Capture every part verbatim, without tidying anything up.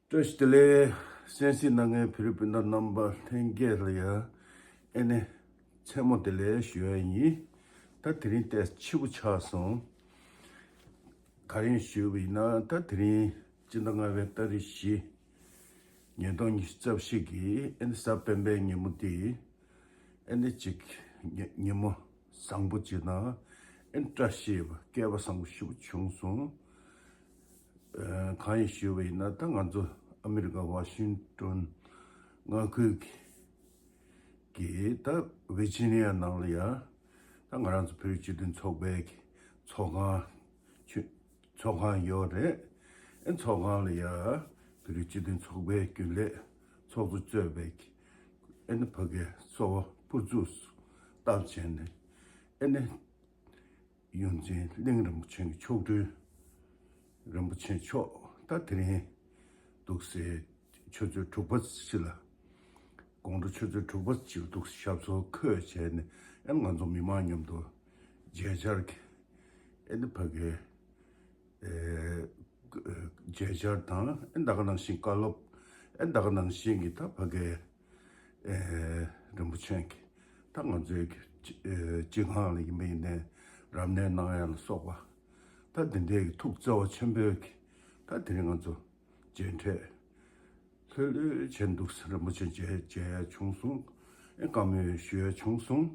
བཀྲ་ཤིས་བདེ་ལེགས། གསན་གཟིགས་གནང་མཁན་བོད་རིགས་སྤུན་ཟླ་རྣམ་པ་ལྷན་རྒྱས་ལ་ཡ། ཨེ་ནི། མཚན་མོ་བདེ་ལེགས་ཞུ་ཡ་ཡིན། ད་དེ་རིང་ཏོག་ཙམ་འཕྱི་པོ་ཆགས་སོང་། ག་རེ་ཞུས་པ་ཡིན་ན། ད་དེ་རིང་སྤྱི་ཟླ་ལྔ་པའི་ཏ་རིག་བཞི། ཉིས་སྟོང་ཉི་ཤུ་རྩ་བཞི་གི་ཨེ་ནི་གཟའ་སྤེན་པའི་ཉིན་མོ་འདི། ཨེ་ནི་ཅིག་ཉི་ཉིན་མོ་བཟང་པོ་ཅིག་དང་། ཨེ་ནི་བཀྲ་ཤིས་པ་སྐལ་བ་བཟང་པོ་ཞིག་བྱུང་སོང་། ཨ། གང་ཡིན་ཞུས་པ་ཡིན་ན། ད་ང་ཚོ་ཨ་མི་རི་ཀ་ཝ་ཤིང་ཏོན་མངའ་ཁུལ་གྱི་གྱི་ད་ཝི་ཇི་ནི་ཡ་ནང་ལ་ཡ། ད་ང་རང་ཚོ་བོད་རིགས་སྤྱི་མཐུན་ཚོགས་པའི་གི་ཚོགས་ཁང་ཆུ་ཚོགས་ཁང་ཡོད་རེད། ཨེ་ཚོགས་ཁང་ལ་ཡ་བོད་རིགས་སྤྱི་མཐུན་ཚོགས་པའི་རྒྱུན་ལས་ཚོགས་གཙོ་གཙོས་པའི་གི་ཨེ་ནི་ཕ་གིའི་སོ་པ་ཕུར་ཚུགས་སུ་བཏབ་བྱས་ནས། ཨེ་ནི་ཡོངས་འཛིན་གླིང་རིན་པོ་ཆེ་གི་མཆོག་སྤྲུལ་རིན་པོ་ཆེ་མཆོག་ད་དེ་རིང་འདུག་སེ་ཆུ་ཚོད་དྲུག་པ་ཕྱི་ལ། དགོང་དྲོ་ཆུ་ཚོད་དྲུག་པ་ཕྱི་ལ་འདུག་སེ་ཞབས་སོར་འཁོད་བྱས་ནས། ཨེ་ང་ཚོ་མི་མང་མཉམ་དུ་མཇལ་བཅར་གྱི་ཨེ་ནི་ཕ་གིའི་ཨེ་མཇལ་བཅར་དང་། ཨེ་ད་ག་ནང་བཞིན་བཀའ་སློབ། ཨེ་ད་ག་ནང་བཞིན་གྱི་ད་ཕ་གིའི་ཨེ་རིན་པོ་ཆེ་གི་ད་ང་ཚོའི་གི་ཨེ་སྤྱི་ཁང་ལ་ཡིན་པ་ཡིན་ནའི་རབ་གནས་གནང་ཡ་ལ་སོགས་པ། ད་འདི་འདྲའི་གི་ཐུགས་བརྩེ་བ་ཆེན་པོས་གི་ད་དེ་རིང་ང་ཚོ་མཇལ་འཕྲད་ལྷོད་ལྷོད་བྱས་འདུག་སེ་རིན་པོ་ཆེ་མཇལ་མཇལ་ཡ་བྱུང་སོང་། ཨེ་བཀའ་མོལ་ཞུ་ཡ་བྱུང་སོང་།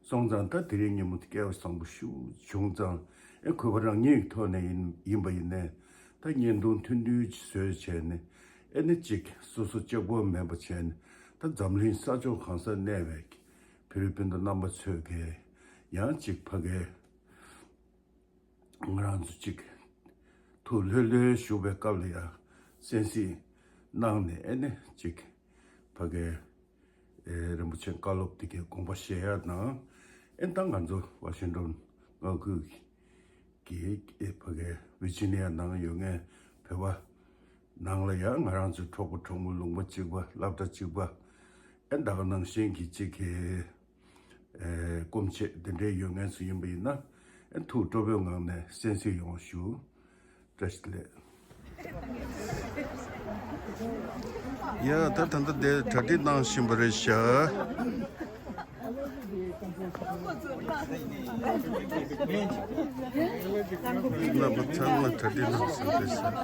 སོང་ཙང་ད་དེ་རིང་ཉིན་མོ་དེ་སྐལ་བ་བཟང་པོ་ཞིག་བྱུང་ཙང་། ཨེ་གུས་པ་རང་ཉིད་ཀྱི་ཐོག་ནས་ཡིན་ཡིན་པ་ཡིན་ནའི་ད་བརྙན་ཐུང་ཐུང་ཐུང་ཅིག་བཟོས་བྱས་ནས། ཨེ་ནི་ཅིག་སོ་སོ་གཅིག་པོ་མེད་པ་བྱས་ནས། ད་འཛམ་གླིང་ས་ཕྱོགས་གང་སར་གནས་པའི་བོད་རིགས་སྤུན་ཟླ་རྣམ་པ་ཚོས་ཀྱིས་ཡང་ཅིག་ཕ་གིའི་ང་རང་ཚོ་ཅིག་ཐུགས་ལྷོད་ལྷོད་བཞུགས་པའི་སྐབས་ལ་ཡང་གསན་གཟིགས་གནང་ནས། ཨེ་ནི་ཅིག་ཕ་གིའི་ཨེ་རིན་པོ་ཆེ་བཀའ་སློབ་དེ་གའི་དགོངས་པ་བཞེས་ཡ་དང་། ཨེ་ད་ང་ཚོ་ཝ་ཤིང་ཏོན་མངའ་ཁུལ་གྱི་ཨེ་ཕ་གིའི་ཝི་ཇི་ནི་ཡ་ནང་ཡོད་མཁན་བོད་པ་ནང་ལ་ཡང་ང་རང་ཚོའི་གྲོགས་པོ་གྲོགས་མོ་ལུང་པ་གཅིག་པ་སློབ་གྲྭ་གཅིག་པ། ཨེ་ད་ག་ནང་བཞིན་གྱི་ཅིག་གི་ཨེ་སྐུ་མཆེད་འདི་འདྲའི་ཡོད་མཁན་ཚོ་ཡིན་པ་ཡིན་ན། ཨེ་ཐུགས་སྤྲོ་པོའི་ངང་ནས་གསན་གཟིགས་ཡོང་བ་ཞུ། བཀྲ་ཤིས་བདེ་ལེགས། ཡ་ད་ད་ལྟ་དེ་གྲ་སྒྲིག་གནང་བཞིན་པ་རེད་ཤག་རྣམ་པ་ཚང་མ་གྲ་སྒྲིག་གནང་བཞིན་པ་རེད་ཤག་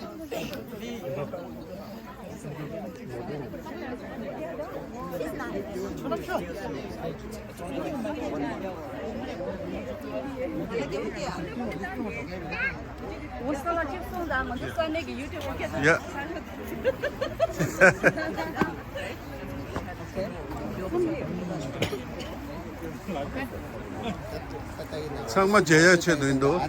ཡ། ཚང་མ་མཇལ་ཡ་ཆེད་དུ་ཡིན་འདུག་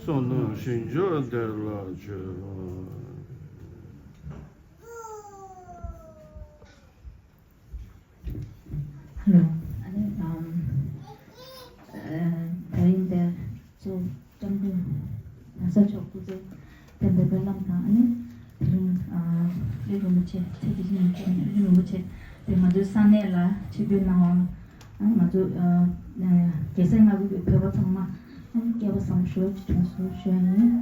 བསོད་ནམས་ཞིང་མཆོག་དེ་ལ་མཆོད། ཧེ་ལོ། ཨ་ནི་ཨམ་ཨ་ད་རིང་འདིར་གཙོ་བོ་སྐྱབས་མགོན་གོང་ས་མཆོག་སྐུ་ཚེ་བརྟན་པའི་སྨོན་ལམ་དང་། ཨ་ནི་དེ་རིང་ཨ་སླེབས་རིན་པོ་ཆེ་ཚེ་འདི་ཉིད་ཀྱི་སླེབས་རིན་པོ་ཆེ་དེ་ང་ཚོའི་ས་གནས་ལ་ཆིབས་བསྒྱུར་གནང་བ། ཨ་ནི་ང་ཚོ་ཨ་རྒྱལ་སྲས་ལྔ་པའི་བོད་པ་ཚང་མ་ཨ་ནི་སྐལ་བ་བཟང་པོ་ཞེ་པོ་ཅིག་བྱུང་སོང་ཞུ་ཡ་ཡིན།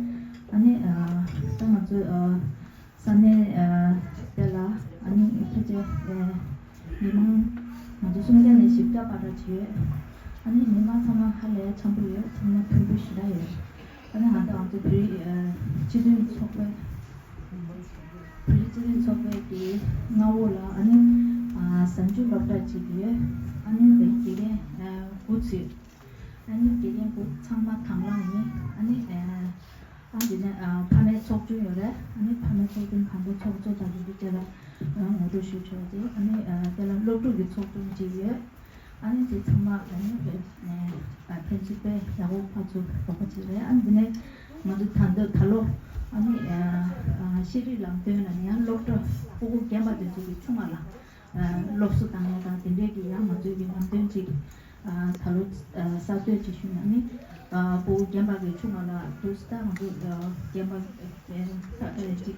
ཨ་ནི་ཨ་ད་ང་ཚོ་ཨ་ས་གནས་ཨ་དེ་ལ་ཨ་ནི་ཕལ་ཆེར་ཨ་མི་མང་ང་ཚོ་སུམ་བརྒྱ་ནས་བཞི་བརྒྱ་བར་ར་ཅིག་ཡོད། ཨ་ནི་མི་མང་ཚང་མ་ཧ་ལས་འཆམ་པོ་ཡོད། ཚང་མ་མཐུན་པོ་ཞེ་དྲག་ཡོད། ཨ་ནི་ང་ཚོ་ང་ཚོ་བོད་རིགས་ཨ་སྤྱི་མཐུན་ཚོགས་པའི་བོད་རིགས་སྤྱི་མཐུན་ཚོགས་པའི་གི་མངའ་འོག་ལ་ཨ་ནི་ཨ་གཟའ་མཇུག་སློབ་གྲྭ་ཅིག་ཡོད། ཨ་ནི་དེ་དགེ་རྒན་ཨ་དགུ་ཚུད། ཨ་ནི་དགེ་རྒན་དགུ་ཚང་མ་དང་བླངས་ཡིན། ཨ་ནི་ཨ་ཨ་འདི་ནས་ཨ་ཕ་མའི་ཚོགས་ཆུང་ཡོད་རེད། ཨ་ནི་ཕ་མའི་ཚོགས་ཆུང་གང་པོ་ཚོགས་གཙོ་དང་དེ་འདྲ་བཅས་ལ་ཨ་ངོ་སྤྲོད་ཞུ་ཆོག་ཅིག་ཨ་ནི་ཨ་དེ་ལ་སློབ་ཕྲུག་གི་ཚོགས་ཆུང་ཅིག་ཡོད། ཨ་ནི་དེ་ཚང་མ་ཨ་ནི་ཨ་ཕན་ཚུན་དཔེ་ཡག་པོ་ཕར་ཚུར་རོགས་པ་བྱེད་རེད། ཨ་ནི་དེ་ནས་ང་ཚོ་ད་ལྟ་ད་ལོ་ཨ་ནི་ཨ་ཤེས་རིག་ལམ་སྟོན་ལ་ཡང་སློབ་གྲྭ་ཕྲུ་གུ་རྒན་པ་དེ་ཚོ་གི་ཆུང་མ་ལ་སློབ་གསོ་བཏང་ཡ་དང་དེ་འདྲས་ཀྱི་ཡང་ང་ཚོའི་གི་ལམ་སྟོན་ཅིག་ད་ལོ་གསར་གཏོད་ཅིག་ཞུས་ན་ནི་ཕྲུ་གུ་རྒན་པ་གི་ཆུང་མ་ལ་དུས་ད་ང་ཚོ་རྒན་པ་ཅིག་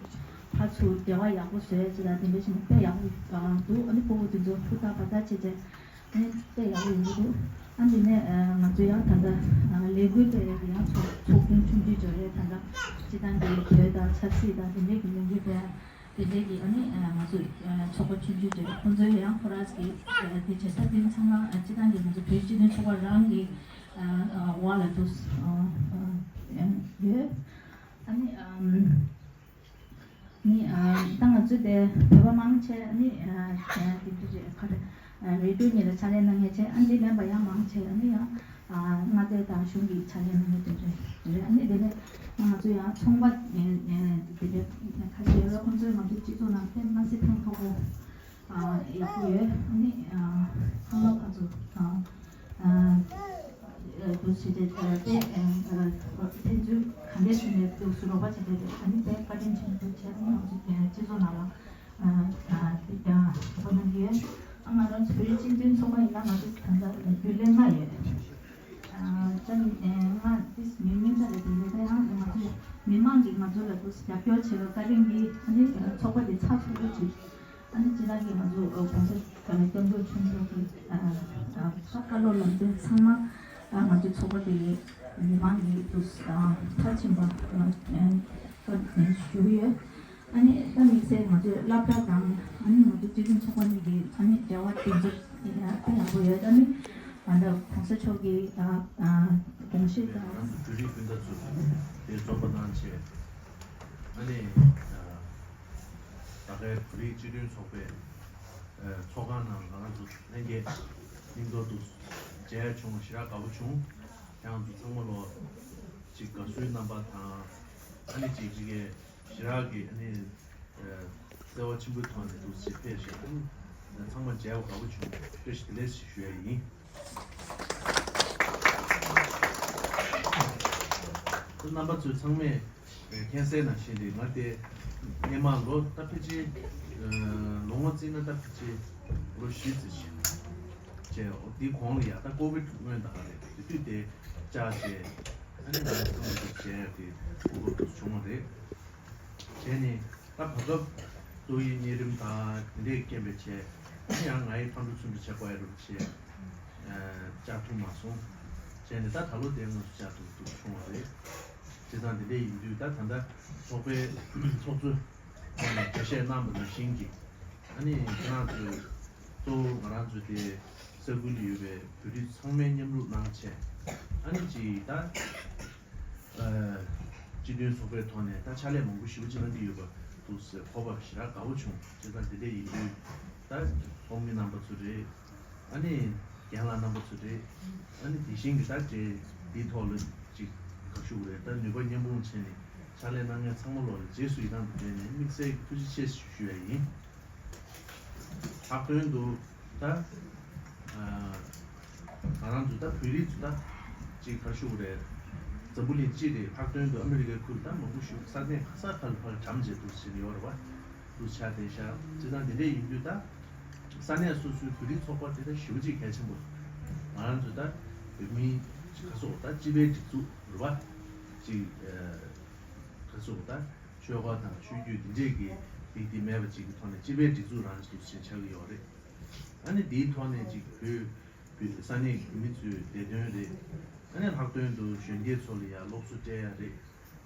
ཕར་ཚུར་འབྲེལ་བ་ཡག་པོ་བཟོས་ཅིག་དང་དེ་འདྲས་ཞིག་དཔེ་ཡག་པོ་འདུག་ཨ་ནི་ཕྲུ་གུ་དེ་ཚོ་ཧུར་ཐག་བ་ཐག་བྱས་ཏེ། ཨ་ནི་དཔེ་ཡག་པོ་ཡོང་གི་འདུག་ཨ་འདི་ནས་ང་ཚོ་ཡང་ད་ལྟ་ལས་འགུལ་སྤེལ་ཡག་གི་ཡང་ཚོགས་ཚོགས་ཆུང་ཆུང་ཆུང་ཅིག་ཡོད་རེད། ད་ལྟ་སྤྱི་བཏང་གི་བོད་དང་ཆབ་སྲིད་དང་དེ་འདྲས་ཀྱི་ལས་འགུལ་སྤེལ་ཡག་དེ་འདྲས་ཀྱི་ཨ་ནི་ང་ཚོ་ཚོགས་པ་ཆུང་ཆུང་ཅིག་ཁོང་ཚོའི་ཡང་ཁོ་རང་གི་དེ་བྱེད་ཐབས་དེ་ཚང་མ་སྤྱི་བཏང་གི་ང་ཚོ་བོད་སྤྱི་མཐུན་ཚོགས་པ་རང་གི་འོག་ལ་འདུག་ཡོད། ཨ་ནི། ནི་ཨ་ད་ང་ཚོ་དེ་བོད་པ་མང་ཆེ་ནི་ཨ་དེ་འདྲ་རེད། ཁ་རེ་ཨ་རེ་ཌིའོ་གཉིས་ལ་ཕྱག་ལས་གནང་མཁན་ཆེ། ཨ་འདི་མིན་པ་ཡང་མང་ཆེ་ནི་ཡང་ཨ་མངའ་སྡེ་དང་གཞུང་གི་ཕྱག་ལས་གནང་མཁན་དེ་འདྲ་རེད། ཨ་ནི་དེ་ནས་ང་ཚོ་ཡང་ཚོང་པ་ཨ་ཨ་དེ་འདྲ་ཁ་ཤས་ཡོད་རེད། ཁོང་ཚོས་ང་ཚོའི་སྤྱི་ཚོགས་ནང་དཔེ་མ་སྲིད་ཕན་ཐོགས་པོ་ཨ་ཡག་པོ་ཡོད། ཨ་ནི་ཨ་ཚང་མ་ཕར་ཚུར་ཨ་ཨ་འདུག་བྱས་ཏེ་ཨ་དེ་ཨ་ཨ་ཕན་ཚུན་ག་འདྲས་བྱས་ནས་འདུག་སུ་རོགས་པ་བྱས་ཏེ། ཨ་ནི་དེ་བཀའ་དྲིན་ཆེན་པོ་བྱས། ཨ་ནི་ང་ཚོ་སྤྱི་ཚོགས་ནང་ལ་ཨ་ཨ་དེ་ཨ་རོགས་པ་གནང་གི་ཡོད། ཨ་ང་རང་ཚོའི་སྤྱི་མཐུན་ཚོགས་པ་ཡིན་ན་ང་ཚོ་ད་ལྟ་རྒྱུན་ལས་ལྔ་ཡོད། ཨ་ད་ནི་ཨ་ལྔ་དེ་ཉུང་ཉུང་ཙམ་རེད། དེ་ནས་ད་ཡང་ང་ཚོ་མི་མང་གིས་ང་ཚོ་ལ་འདུག་རྒྱབ་སྐྱོར་བྱེད་པ་བཀའ་དྲིན་གྱིས། ཨ་ནི་ཚོགས་པ་དེ་ཚགས་ཚུད་པོ་བྱས། ཨ་ནི་སྤྱི་བཏང་གི་ང་ཚོ་ཨ་༸གོང་ས་༸སྐྱབས་མགོན་ཆེན་པོ་གི་ཨ་ཨ་བཀའ་སློབ་ལམ་སྟོན་ཚང་མ་ཨ་ང་ཚོའི་ཚོགས་པ་དེ་ཡི་མི་མང་གི་དུ་ཨ་མཐར་ཕྱིན་པ་ཨ་ཨ་ཞུ་གི་ཡོད། ཨ་ནི་ད་དམིགས་བསལ་ང་ཚོའི་སློབ་གྲྭ་དང་ཨ་ནི་ང་ཚོའི་སྤྱི་མཐུན་ཚོགས་པ་གཉིས་ཀྱི་ཨ་ནི་འབྲེལ་བ་དེ་ཚོ་ཡང་དཔེ་ཡག་པོ་ཡོད། ཨ་ནི་ང་ཚོ་༸གོང་ས་མཆོག་གི་ཨ་ཨ་དགོངས་གཞི་དང་། ང་ཚོ་བོད་རིགས་སྤུན་ཟླ་ཚོ་དེ་འཛོམས་པ་གནང་བྱས། ཨ་ནི་ཨ་ད་གའི་བོད་རིགས་སྤྱི་མཐུན་ཚོགས་པའི་ཨ་ཚོགས་ཁང་ནང་ང་རང་ཚོ་ལྷན་རྒྱས་སྙིང་ཐག་ཏུ་མཇལ་བྱུང་བ་ཞེ་དྲག་དགའ་པོ་བྱུང་། ཁྱེད་རང་ཚོ་ཚང་མ་ལོ་གཅིག་དགའ་བསུའི་རྣམ་པ་དང་། ཨ་ནི་གཅིག་གཅིག་གིས་ཞེ་དྲག་གི་ཨ་ནི་ཨ་བརྩེ་བ་ཆེན་པོའི་ཐོག་ནས་འདུག་སེ་ཕེབས་ཤིང་། ཨ་ནི་ཚང་མ་མཇལ་བ་དགའ་པོ་བྱུང་། བཀྲ་ཤིས་བདེ་ལེགས་ཞེས་ཞུ་ཡ་ཡིན། རྣམ་པ་ཚོས་ཚང་མས་མཁྱེན་གསལ་ནང་བཞིན་རེད། ང་དེ་སྔས་མ་ལོ་ད་ཕལ་ཆེར་ལོ་ངོ་བརྩིས་ན་ད་ཕལ་ཆེར་ལོ་བཞི་ཙམ་ཞིག་བྱས། འོ་དེའི་གོང་ལ་ཡ་ད་ཀོ་བིད་སྔོན་དང་རེད། དེ་དུས་དེ་བཅར་བྱས་ཨ་ནི་ང་ཚོ་ཚང་མ་བྱས་ཡ་དེ་གོ་སྐབས་དེ་བྱུང་བ་རེད། བྱས་ནས་ད་བར་སྐབས་ཏོག་དབྱིབས་གཉན་རིམས་དང་དེ་འདྲས་རྐྱེན་པས་བྱས། ཨ་ནི་ཡང་ང་ཡི་ཕར་འགྲོ་ཚུར་འགྲོ་བྱེད་དགོས་ཡ་རུ་བྱས། བཅར་ཐུབ་མ་སོང་། བྱས་ནས་ད་ད་ལོ་དེ་དངོས་སུ་བཅར་ཐུབ་ཐུབ་བྱུང་བ་རེད། བྱས་ཙང་དེ་འདྲས་ཡིན་དུས་ད་ད་ལྟ་ཚོགས་པའི་ཚོགས་གཙོ་ཁོང་ནས་འགྲེལ་བཤད་གནང་བ་ནང་བཞིན་གྱི་ཨ་ནི་ཁྱེད་རང་ཚོས་གཙོ་བོ་ང་རང་ཚོའི་དེ་ས་ཁུལ་ལ་ཡོད་པའི་བོད་རིགས་ཚང་མའི་མཉམ་རུབ་གནང་བྱས། ཨ་ནི་ཅིག་ད་སྤྱི་མཐུན་ཚོགས་པའི་ཐོག་ནས་ད་ཕྱག་ལས་མང་པོ་ཞེ་པོ་ཅིག་གནང་གི་ཡོད་པ་འདུག་ཟེར་གོ་བ་ཞེ་དྲག་དགའ་བོ་བྱུང་། བྱས་ཙང་དེ་འདྲས་ཡིན་དུས་ད་ཚོགས་མི་རྣམ་པ་ཚོ་རེད། ཨ་ནི་རྒན་ལགས་རྣམ་པ་ཚོ་རེད། ཨ་ནི་དེ་བཞིན་གྱི་ད་འདྲའི་འདིའི་ཐོག་ལ་ཅིག་ག་ཞུ་དགོས་རེད། ད་ནུས་པ་མཉམ་སྤུངས་བྱས་ནས་ཕྱག་ལས་གནང་མཁན་ཚང་མ་ལོག་ལ་རྗེས་སུ་ཡི་རང་དུ་བསྟན་ནས་དམིགས་བསལ་གྱི་ཐུགས་རྗེ་ཆེ་ཞུ་ཞུ་ཡ་ཡིན། ལྷག་དོན་དུ་ད་ང་རང་ཚོ་ད་བོད་རིགས་ཚོ་ད་ཅིག་ག་ཞུ་དགོས་རེད། འཛམ་བུ་གླིང་སྤྱི་རེད། ལྷག་དོན་དུ་ཨ་མི་རི་ཀའི་ཁུལ་ད་མང་པོ་ཞིག་ས་གནས་ག་ས་ག་ལ་ཕར་གྲམ་བྱས་འདུག་ཟེར་ཡོད་རེད་བ། འདུག་ཆགས་བསྡད་ཤག་བྱས་ཙང་དེ་འདྲས་ཡིན་དུས་ད་ས་གནས་སོ་སོའི་བོད་རིགས་ཚོགས་པ་དེ་ད་ཞེ་པོ་ཅིག་གལ་ཆེན་པོ། ང་རང་ཚོ་ད་བོད་མིའི་ཅིག་ག་ཟེར་ད་སྤྱི་པའི་སྒྲིག་འཛུགས་རེད་བ། ཅིག་ག་ཟེར་ད་ཆོལ་ཁ་དང་ཆོས་བརྒྱུད་དེ་འདྲས་ཀྱི་རིགས་དེ་མེད་པ་ཅིག་གི་ཐོག་ནས་སྤྱི་པའི་སྒྲིག་འཛུགས་རང་ཅིག་ཅིག་ཆགས་ཀྱི་ཡོད་རེད། ཨ་ནི་དེའི་ཐོག་ནས་ཅིག་བོད་བོད་ས་གནས་ཀྱི་མི་ཚོའི་བདེ་དོན་རེད། ཨ་ནི་ལྷག་དོན་དུ་གཞོན་སྐྱེས་ཚོ་ལ་ཡང་སློབ་གསོ་སྤྲད་ཡ་རེད།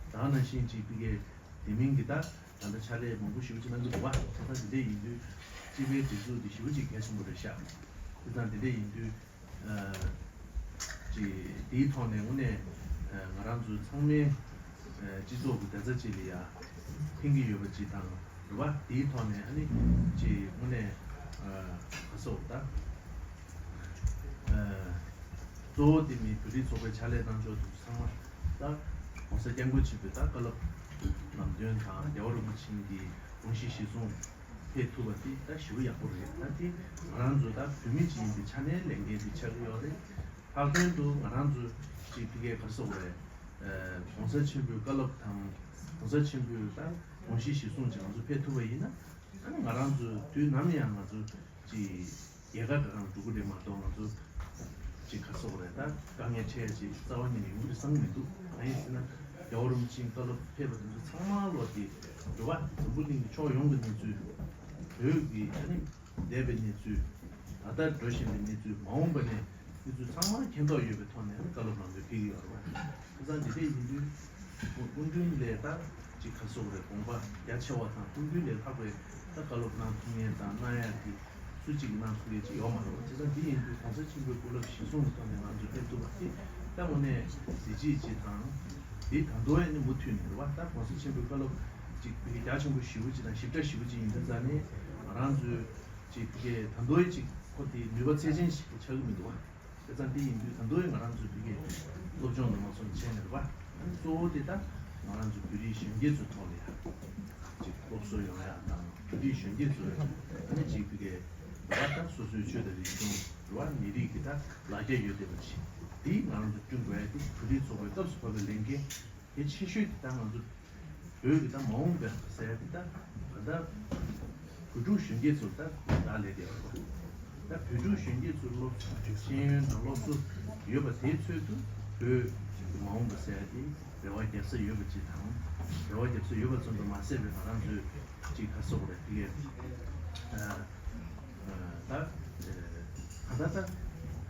ད་ནང་བཞིན་ཅིག་ཕ་གིའི་དེ་མིན་གྱི་ད་ད་ལྟ་ཕྱག་ལས་མང་པོ་ཞེ་པོ་ཅིག་གནང་གི་འདུག་བ། ད་ལྟ་དེ་འདྲས་ཡིན་དུས་སྤྱི་པའི་སྒྲིག་འཛུགས་འདི་ཞེ་པོ་ཅིག་གལ་ཆེན་པོ་རེད་ཤག་དེ་ཙང་དེ་འདྲས་ཡིན་དུས་ཅིག་དེའི་ཐོག་ནས་དངོས་གནས་ང་རང་ཚོ་ཚང་མའི་སྤྱི་ཚོགས་ཀྱི་བདེ་རྩ་ཅིག་ལ་ཡ་ཕན་གྱི་ཡོད་པ་ཅིག་དང་རེད་བ། དེའི་ཐོག་ནས་ཨ་ནི་ཅིག་དངོས་གནས་ག་ཟེར་ད། གཙོ་བོ་དེ་མིན་བོད་རིགས་ཚོགས་པའི་ཕྱག་ལས་གནང་ཕྱོགས་དེ་ཚང་མ་ད་༸གོང་ས་༸སྐྱབས་མགོན་ཆེན་པོའི་ད་བཀའ་སློབ་ལམ་སྟོན་དང་རྒྱལ་བ་རིན་པོ་ཆེ་གི་དགོངས་གཞི་གཞིར་བཟུང་ཕེབས་ཐུབ་པ་དེ་ད་ཞེ་པོ་ཡག་པོ་རེད། ད་དེ་ང་རང་ཚོ་ད་བོད་མི་ཅིག་ཡིན་པའི་ཆ་ནས་ལས་འགན་དེ་ཆགས་ཀྱི་ཡོད་རེད། ལྷག་དོན་དུ་ང་རང་ཚོ་ཅིག་ཕ་གིའི་ག་རེ་ཟེར་དགོས་རེད། ཨ་༸གོང་ས་ཆེན་པོའི་བཀའ་སློབ་དང་༸གོང་ས་ཆེན་པོའི་ད་དགོངས་གཞི་གཞིར་བཟུང་ཅིག་ང་ཚོ་ཕེབས་ཐུབ་པ་ཡིན་ན། ཨ་ནི་ང་རང་ཚོ་དུས་ནམ་ཡང་ང་ཚོ་ཅིག་རྒྱལ་ཁ་དགའ་གང་འགྲོ་གི་རེད་མ་གཏོགས། ང་ཚོ་ཅིག་ག་རེ་ཟེར་དགོས་རེད། ད་དཀའ་ངལ་འཕྲད་ཡ་ཅིག་རྩ་བ་ཉིད་ནས་ཡོང་གི་རེད་བསམ་གྱི་མི་འདུག་གང་ཡིན་ཟེར་ན་རྒྱལ་བ་རིན་པོ་ཆེའི་བཀའ་སློབ་ཕེབས་པ་དེ་ཚོ་ཚང་མ་ལོག་གི་འགྲོ་བ་འཛམ་བུ་གླིང་གི་ཕྱོགས་ཡོངས་ཀྱི་གནས་ཚུལ། བོད་ཀྱི་ཨ་ནི་འདས་པའི་གནས་ཚུལ། ད་ལྟ་འགྲོ་བཞིན་པའི་གནས་ཚུལ། མ་འོངས་པ་ནས་གནས་ཚུལ་ཚང་མ་མཁྱེན་རྟོགས་ཡོད་པའི་ཐོག་ནས་བཀའ་སློབ་ནང་དུ་ཕེབས་ཀྱི་ཡོད་རེད་བ། བྱས་ཙང་འདི་འདྲ་ཡིན་དུས་སྐུ་མདུན་ལས་ད་ཅིག་ག་རེ་ཟེར་དགོས་རེད། དགོངས་པ་རྒྱ་ཆེ་བ་དང་སྐུ་མདུན་ལས་ལྷག་པའི་ད་བཀའ་སློབ་གནང་ཐུབ་མཁན་དང་གནང་ཡ་དེ་སུ་གཅིག་གིས་གནང་ཐུབ་ཡ་ཅིག་ཡོད་མ་རེད་བ། བྱས་ཙང་འདི་ཡིན་དུས་༸གོང་ས་ཆེན་པོའི་བཀའ་སློབ་གཞིར་བཟུང་གི་ཐོག་ནས་ང་ཚོས་ཕེབས་ཐུབ་པ་དེ་ད་དངོས་གནས་གཟི་བརྗིད་ཅིག་དང་། དེ་ད་དུང་ཡང་ནི་མུ་མཐུད་ནས་རེད་བ། ད་༸གོང་ས་ཆེན་པོའི་བཀའ་སློབ་ཅིག་བོད་ཀྱི་རྒྱ་ཆེན་པོ་ཞེ་པོ་ཅིག་དང་ཞིབ་ཕྲ་ཞེ་པོ་ཅིག་ཡིན་དུས་ཙང་ནས་ང་རང་ཚོས་ཅིག་ཕ་གིའི་ད་དུང་ཡང་ཅིག་ཁོ་དེ་ནུས་པ་ཚད་ཅན་ཞིག་ཆགས་ཀྱི་མི་འདུག་བ། བྱས་ཙང་དེ་ཡིན་དུས་ད་དུང་ཡང་ང་རང་ཚོས་ཕ་གིའི་སློབ་སྦྱོང་དང་མ་སོང་བྱས་ནས་རེད་བ། ཨ་ནི་གཙོ་བོ་དེ་ད་ང་རང་ཚོ་བོད་རིགས་གཞོན་སྐྱེས་ཚོའི་ཐོག་ལ་ཡང་ཅིག་སློབ་གསོ་ཡོང་ཡ་དང་། བོད་རིགས་གཞོན་སྐྱེས་ཚོས་ཨ་ནི་ཅིག་ཕ་གིའི་རེད་བ། ད་སོ་སོའི་ཆོས་དང་རིག་གཞུང་རེད་བ། མི་རིགས་ཀྱི་ད་ལ་རྒྱ་ཡོད་བསྡད་པ་ཅིག་དེ་ང་རང་ཚོ་བསྐྲུན་དགོས་ཡ་དེ་བོད་རིགས་ཚོགས་པའི་སྐབས་སུ་བབས་པའི་ལས་འགན་གལ་ཆེ་ཤོས་དེ་ད་ང་ཚོ་བོད་ཀྱི་ད་མ་འོངས་པའི་ཟེར་ཡ་དེ་ད་ད་ལྟ་བོད་ཕྲུག་གཞོན་སྐྱེས་ཚོར་ད་ད་ལས་བསྡད་པ་རེད། ད་བོད་ཕྲུག་གཞོན་སྐྱེས་ཚོར་སློབ་ཤེས་ཡོན་དང་སློབ་གསོ་ཡོད་པ་དེའི་ཚོད་དུ་བོད་ཀྱི་མ་འོངས་པ་ཟེར་ཡ་དེ་རེ་བ་རྒྱབ་ས་ཡོད་པ་ཅིག་དང་། རེ་བ་རྒྱབ་ས་ཡོད་པ་ཙམ་དུ་མ་ཟད་པའི་ང་རང་ཚོས་ཅིག་ག་རེ་ཟེར་དགོས་རེད། དེ་གས་ད་ད་ད་ད་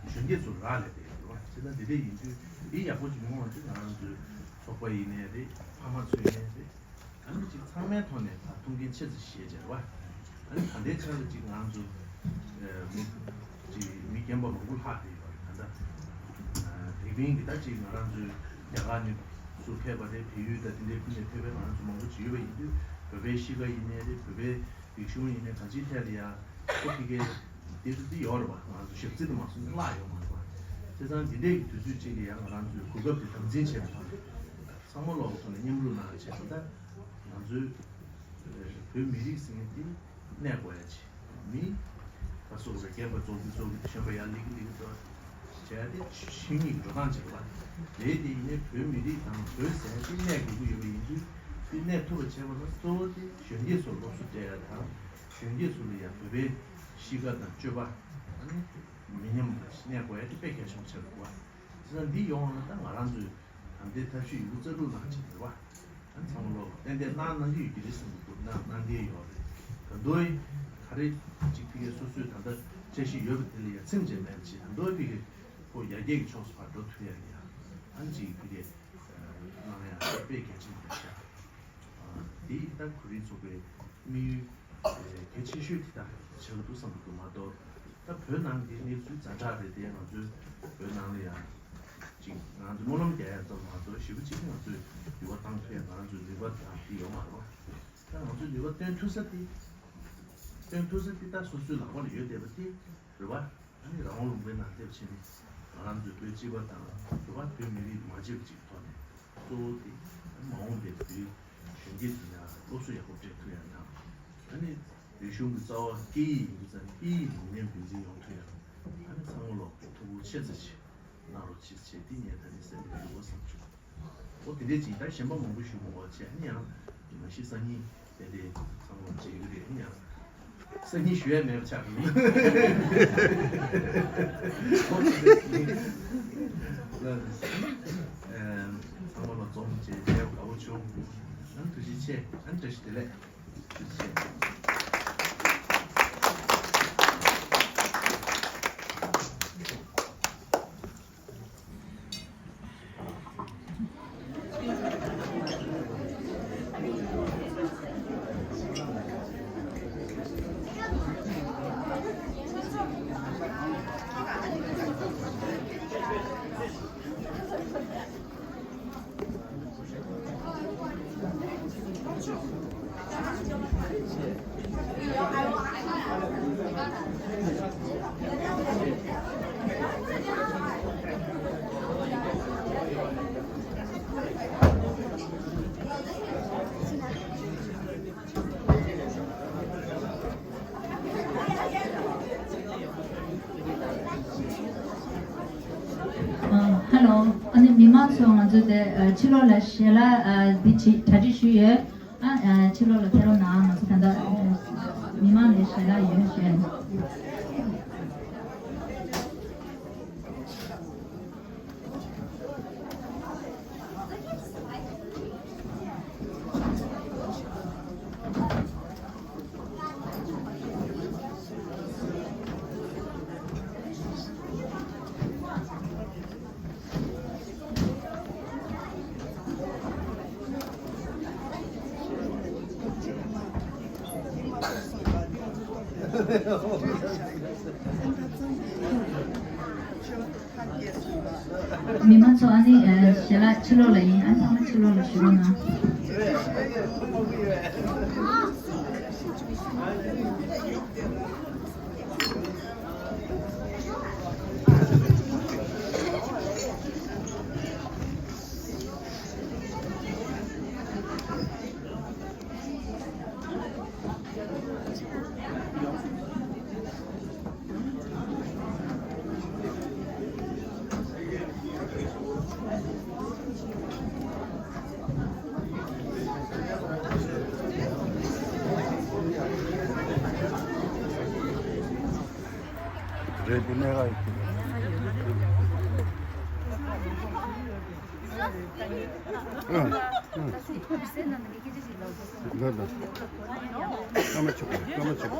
གཞོན་སྐྱེས་ཚོར་རག་ལས་བསྡད་ཡོད་རེད་བ། བྱས་ཙང་དེ་འདྲ་ཡིན་དུས་དེ་ཡག་པོ་ཅིག་ཡོང་བ་དེ་ང་རང་ཚོའི་ཚོགས་པ་ཡིན་ནའི་རེད། ཕ་མ་ཚོ་ཡིན་ནའི་རེད། ཨ་ནི་ཅིག་ཚང་མའི་ཐོག་ནས་ད་མཐོང་མཁན་ཆེ་ཙམ་ཞིག་བྱས་རེད་བ། ཨ་ནི་ད་ལྟའི་ཆར་ལ་ཅིག་ང་རང་ཚོ་ཨ་མི་ཅིག་མི་རྒན་པ་མང་པོ་ལྷག་བསྡད་ཡོད་རེད། ད་ལྟ་ཨ་དེ་མིན་གྱི་ད་ཅིག་ང་རང་ཚོའི་རྒྱ་གར་ནས་ཚུར་ཕེབས་པ་རེད། བལ་ཡུལ་དང་དེ་འདྲའི་ཁུལ་ནས་ཕེབས་པའི་ང་རང་ཚོ་མང་པོ་ཅིག་ཡོད་པ་ཡིན་དུས་བོད་པའི་གཤིས་ཀ་ཡིན་ནའི་རེད། བོད་པའི་རིག་གཞུང་ཡིན་ནའི་གང་ཅིའི་ཐད་ལ་ཡ་ཁོ་ཕ་གིའི་དེ་ཚོ་དེ་ཡོད་རེད་བ། ང་ཚོ་ཞབས་རྩི་དུ་མ་སོང་ན་བརླག་ཡོད་མ་རེད་བ། བྱས་ཙང་འདི་འདྲའི་གི་དུས་ཚོད་ཅིག་ལ་ཡང་ང་རང་ཚོའི་གོ་སྐབས་དེ་དམ་འཛིན་བྱས་པ་དང་། ཚང་མ་ལོག་ཐོག་ནས་མཉམ་རུབ་གནང་བྱས་པ་ད་ང་ཚོའི་བོད་མི་རིགས་ཟེར་མཁན་དེ་གནས་དགོས་ཡ་ཅིག་མི་ད་སོགས་པའི་རྒན་པ་ཚོ་འདི་ཚོ་གི་གཞོན་པ་ཡར་སླེབས་ཀྱི་སླེབས་ཀྱི་འདུག་བྱས་ཏེ་ཆོས་ཉིད་འགྲོ་སྟངས་བྱེད་པ། དེའི་དེ་ཡིན་ནའི་བོད་མི་རིགས་དང་བོད་ཟེར་དེ་གནས་དགོས་ཀྱི་ཡོད་པ་ཡིན་དུས། དེ་གནས་ཐུབ་པ་བྱེད་པ་ལ་གཙོ་བོ་དེ་གཞོན་སྐྱེས་ཚོར་སློབ་གསོ་སྤྲད་ཡ་དང་། གཞོན་སྐྱེས་ཚོ་ལ་ཡང་བོད་པའི་གཤིས་ཀ་དང་སྤྱོད་པ། ཨ་ནི་མི་ཉམས་པ་ཞིག་གནས་དགོས་ཡ་དེ་དཔེ་གལ་ཆེན་པོ་ཆགས་འདུག་བ། བྱས་ཙང་འདི་ཡོང་བ་ན་ད་ང་རང་ཚོའི་ད་ལྟའི་ཐབས་ཤེས་ཡོད་རྩ་དྲུག་ནང་བྱས་འདུག་བ། ཨ་ཚང་མ་ལོ་ཏན་ཏན་གནང་གནང་གི་ཡོད་ཀྱི་རེད་བསམ་གྱི་འདུག་གནང་གནང་གི་ཡོད་རེད། ད་དུང་ག་རེ་ཅིག་ཕ་གིའི་སོ་སོའི་ད་ལྟ་འཆར་གཞི་ཡོད་པ་དེ་ལ་ཡང་ཚིམ་བྱས་མེད་པ་བྱས། ད་དུང་ཕ་གིའི་ཁོ་ཡར་རྒྱས་ཀྱི་ཕྱོགས་སུ་ཕར་འགྲོ་ཐུབ་ཡ་ཡང་ཨ་ཅིག་ཕ་གིའི་གནང་ཡ་དཔེ་གལ་ཆེན་པོ་རེད་ཤག་དེ་ད་ཁོར་ཡུག་ཚོགས་པའི་དམིགས་ཡུལ་གལ་ཆེ་ཤོས་དེ་ད་ཆགས་འདུག་བསམ་གྱི་འདུག་མ་གཏོགས། ད་བོད་ནང་གི་གནས་ཚུལ་ཛ་དྲག་རེད་དེ། ང་ཚོའི་བོད་ནང་ལ་ཡང་ཅིག་ང་ཚོ་སྨོན་ལམ་རྒྱག་ཡ་ཙམ་མ་གཏོགས་ཞེ་པོ་ཅིག་ང་ཚོས་འགྱུར་བ་བཏང་ཐུབ་ཡ་ང་རང་ཚོའི་ནུས་པ་དང་དེ་ཡོད་མ་རེད་བ། ད་ང་ཚོའི་ནུས་པ་བཏོན་ཐུབ་ས་དེ། བཏོན་ཐུབ་ས་དེ་ད་སོ་སོའི་ལག་པ་ལ་ཡོད་བསྡད་པ་དེ་རེད་བ། ཨ་ནི་རང་དབང་ལུང་པའི་ནང་སླེབས་ཕྱིན་ནས་ང་རང་ཚོའི་བོད་སྤྱི་པ་དང་རེད་བ། བོད་མི་རིགས་མ་བརྗེད་པ་ཅིག་ཐོག་ནས། གཙོ་བོ་དེ་མ་འོངས་པའི་བོད་གཞོན་སྐྱེས་ཚོ་ཡང་སློབ་གསོ་ཡག་པོ་སྤྲད་ཐུབ་ཡ་དང་། ཨ་ནི་རིག་གཞུང་གི་རྩ་བ་སྐད་ཡིག་ཡིན་པ་ཙང་སྐད་ཡིག་ལུང་ནན་རྒྱུན་འཛིན་ཡོང་ཐུབ་ཡ། ཨ་ནི་ཚང་མ་ལོ་ཐུགས་ཁུར་ཆེ་ཙམ་ཞིག་གནང་རོགས་བྱེད་ཅེས་དེ་ངས་ད་ནི་སེམས་ལ་འདུག་བསམ་བྱུང་། འོ་དེ་འདྲས་ཅིག་ད་གཞན་པ་མང་པོ་ཞུ་མི་དགོས་བྱས། ཨ་ནི་ཡང་མ་གཞི་སང་ཉིན་དེ་འདྲའི་ཚང་མ་མཇལ་གྱི་རེད། ཨ་ནི་ཡང་སང་ཉིན་ཞུ་ཡ་མེད་པ་ཆགས་འདུག་འོ་དེ་འདྲས་ཅིག་ལ་ཚང་མ་ལ་འཛོམས་བྱས་མཇལ་བ་དགའ་བོ་བྱུང་། ཨ་ནི་ཐུགས་རྗེ་ཆེ། ཨ་ནི་བཀྲ་ཤིས་བདེ་ལེགས། ཨ། ཧེ་ལོ། ཨ་ནི་མི་མང་ཚོ་ང་ཚོ་དེ་ཨ་ཕྱི་ལོགས་ལ་ཞལ་ལག་ཨ་འདི་ཅིག་གྲ་སྒྲིག་ཞུས་ཡོད། ཨ་ཨ་ཕྱི་ལོགས་ལ་ཕེབས་རོགས་གནང་། ང་ཚོ་ད་ལྟ་མི་མང་ལ་ཞལ་ལག་ཡོད་ཞུས། མི་མང་ཚོ་ཨ་ནི་ཨ་ཞལ་ལག་ཕྱི་ལོགས་ལ་ཡིན། ཨ་ཚང་མ་ཕྱི་ལོགས་ལ་བཞུགས་རོགས་གནང་། རེད། འདི་གནད་འགག་ཡོད་ཀྱི་རེད། ཨ། ཨ། ལ་ལ། སྐར་མ་ཆེ་གོ། སྐར་མ་ཆེ་གོ།